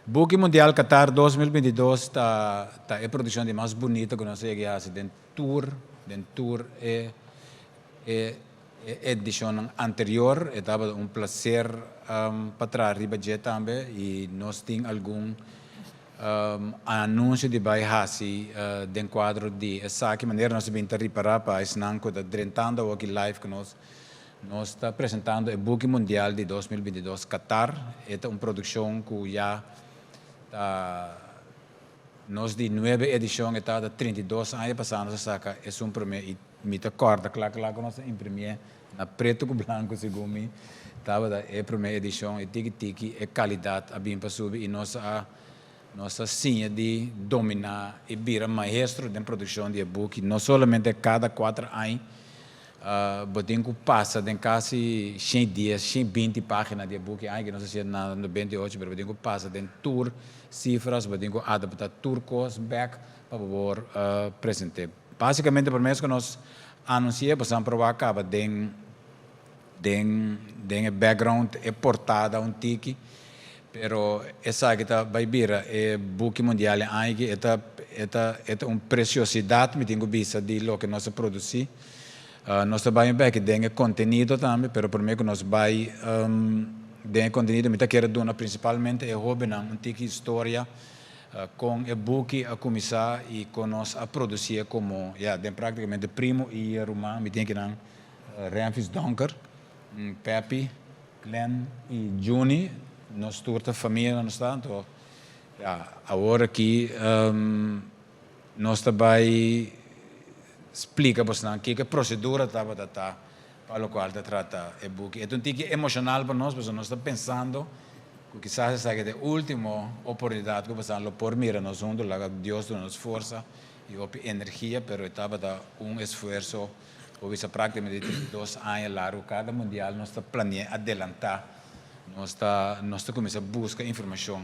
Buki Mundial Qatar 2022 ta e produkshon di mas bunita ku nos a yega hasi den tur e edishon anterior. Tabata un plaser pa traha riba dje tambe i nos tin algun anunsio di bai hasi den kuadro di esaki. Manera nos bin ta ripará, pa esnan ku ta drentando aki live ku nos, nos ta presentando e Buki Mundial di 2022 Qatar. E ta un produkshon ku ya ta nos di nuebe edishon, ta 32 aña pasá nos a saka e promé i mi ta kòrda kla kla ku nos a imprimí na pretu ku blanku, segun mi tabata e promé edishon, i tiki tiki e kalidat a bin pa subi i nos a siña di dominá i bira maestro den produkshon di buki. No solamente kada 4 aña bo tin ku pasa den kasi 110, 120 página di buki, ai ku nos a na 98, pero bo tin ku pasa den tur sifra, bo tin ku adaptá tur kos back pa por presentá. Básikamente, pa ku nos anunsiá, bo a probá kaba den background e portada un tiki, pero esaki ta bai bira e Buki Mundial aki e ta un presiosidat, mi tin ku bisa, di loke nos a produsí. Nos ta bai back den kontenido tambe, pero promé ku nos bai den kontenido, mi ta ke duna prinsipalmente e hóbennan un tiki historia kon e buki a kuminsá i kon nos a produsí komo ya den práktikamente primo i ruman. Mi tin akinan Ramfis Donker, Pepi, Glenn i Juni, nos tur ta famia nos ta. Anto, ja, awor aki nos ta bai splika pa boso ki prosedura tabata ta pa loke ta trata e buki. E ta un tiki emoshonal pa nos, pasobra nos ta pensando ku kisas esaki ta e último oportunidat ku boso por mira nos huntu. Laga Dios duna nos forsa i energia, pero tabata un esfuerso, o bisa práktikamente 2 aña largu. Kada mundial nos ta planiá adelantá, nos ta kuminsá buska informashon.